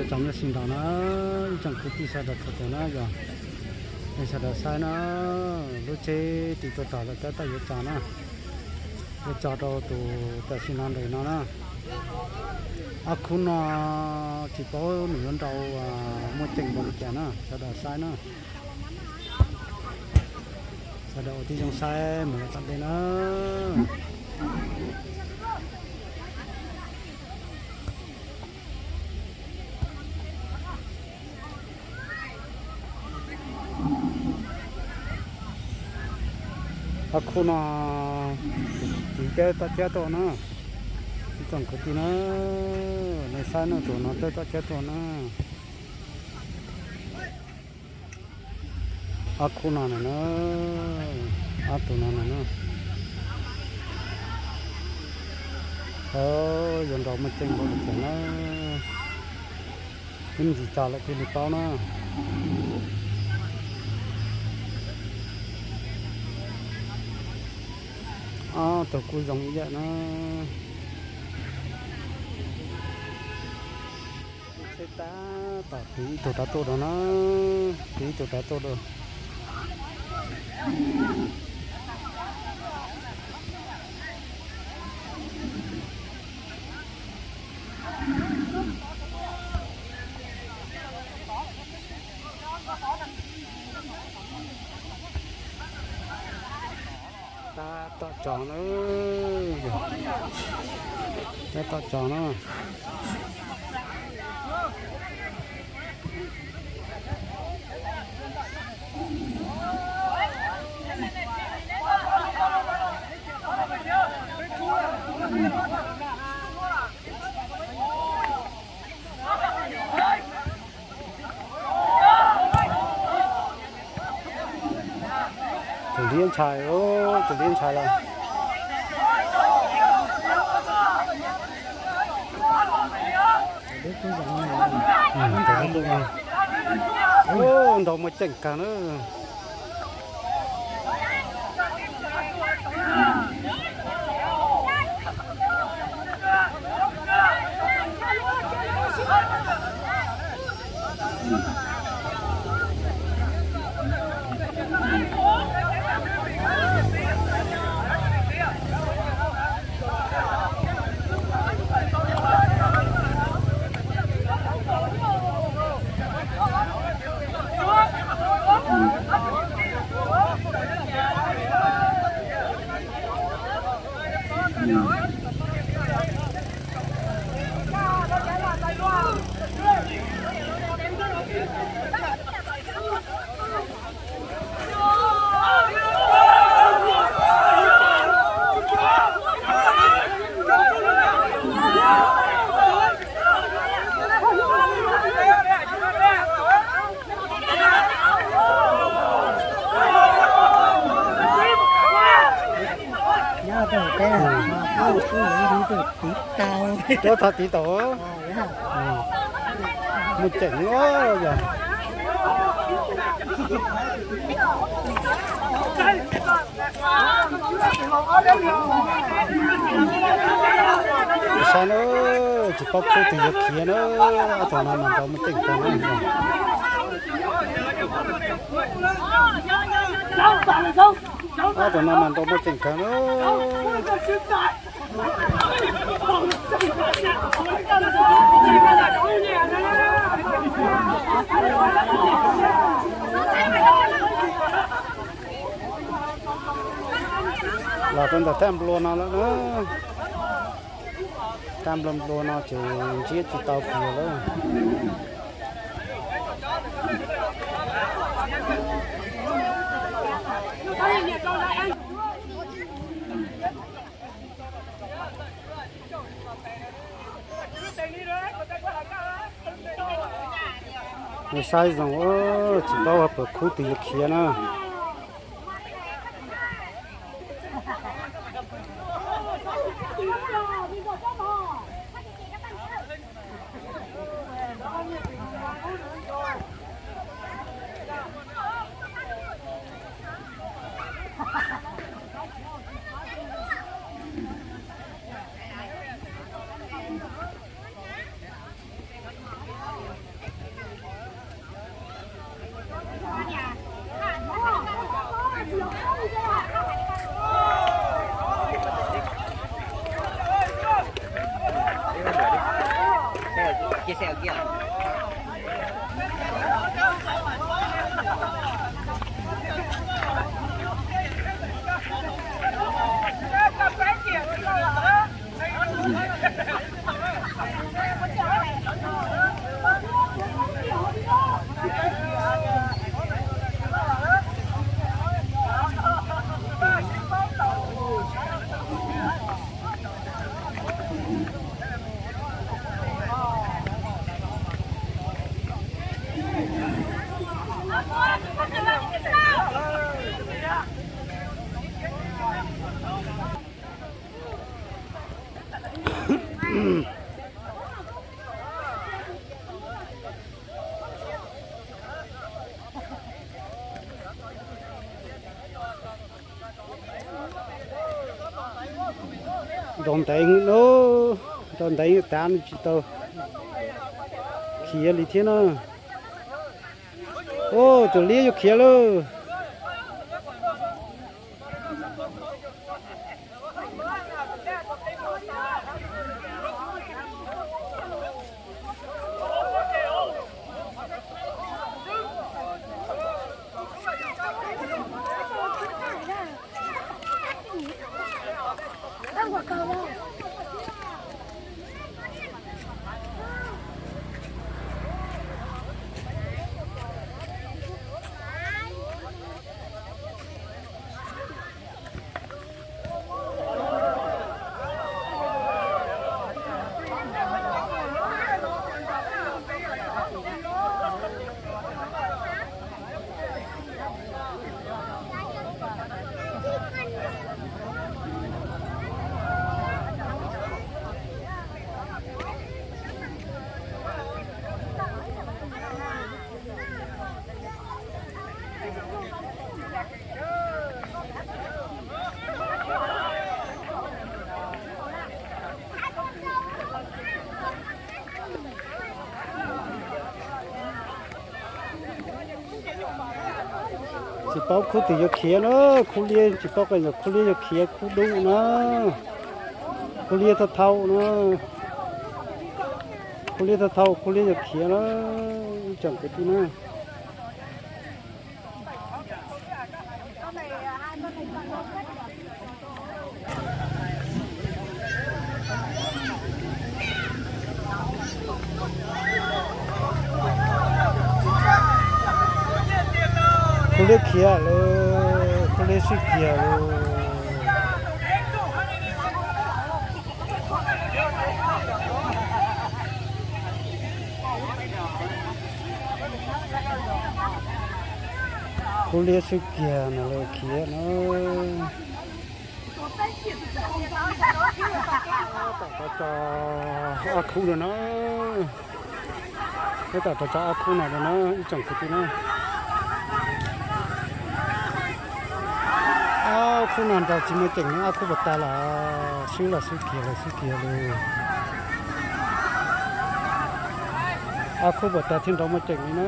Tsoom mloog sawv daws na, ib tsoom kwv tij sawv daws txhua tus na yog, nej sawv daws saib na, lub tsheb tis tuaj txog lawm tab tom yuav tso na, yuav tso rau tus tam sim no ntawm no na. Ob khub no tsis paub nws yuav nrau muaj ceem npaum li cas na, sawv daws saib na. Sawv daws ua tib zoo saib mus lawm tom ntej na. Ob khub no tiv cab tom cab tuaj na. Ib tsoom kwv tij na, nej saib no, tus no cab tom cab tuaj na. Ob khub no na, ob tug no na. Yuav nrau muaj ceem npaum li cas na, ib me ntsis tso lawm thiaj li paub na. Ob tug kuj zoo ib yam na. Tsheb tab tom tiv ib tug rov tuaj dua na, tiv ib tug rov tuaj dua. Tab tom tso na, tab tom tso na. Tus liab ntshai, tus liab ntshai lawm. Nrau muaj ceem kawg na. Cov tau tiv tau. Muaj ceem na yog. Saib na, tsis paub khub twg yuav khiav na, ob tug no mas nrau muaj ceem kawg na. Ob tug no mas nrau muaj ceem kawg na. Los rau ntawm thaj nplua no lawm na. Thaj nplua nplua no ces ntsiab tsis tau kiag lawm. Nej saib zoo, tsis paub puas khub twg yuav khiav na. Nrau ntev no, nrau ntev tav no tsis tau khiav li thiab na. Tus liab yuav khiav lawm. Tsis paub khub twg yuav khiav na, khub liab tsis paub qee zaum khub liab yuav khiav khub dub na, khub liab thauj thauj na, khub liab thauj thauj khub liab yuav khiav na, ib tsoom kwv tij na. Khub liab khiav lawm, khub liab sib kiag lawm. Khub liab sib kiag no lawm khiav no. Tab tom tso ob khub no na. Tab tom tso ob khub no na ib tsoom kwv tij na. Ob khub no nrau tsis muaj ceem li, ob khub puas tag los swb los swb kiag los swb kiag li. Ob khub puas tag thiaj nrau muaj ceem li na.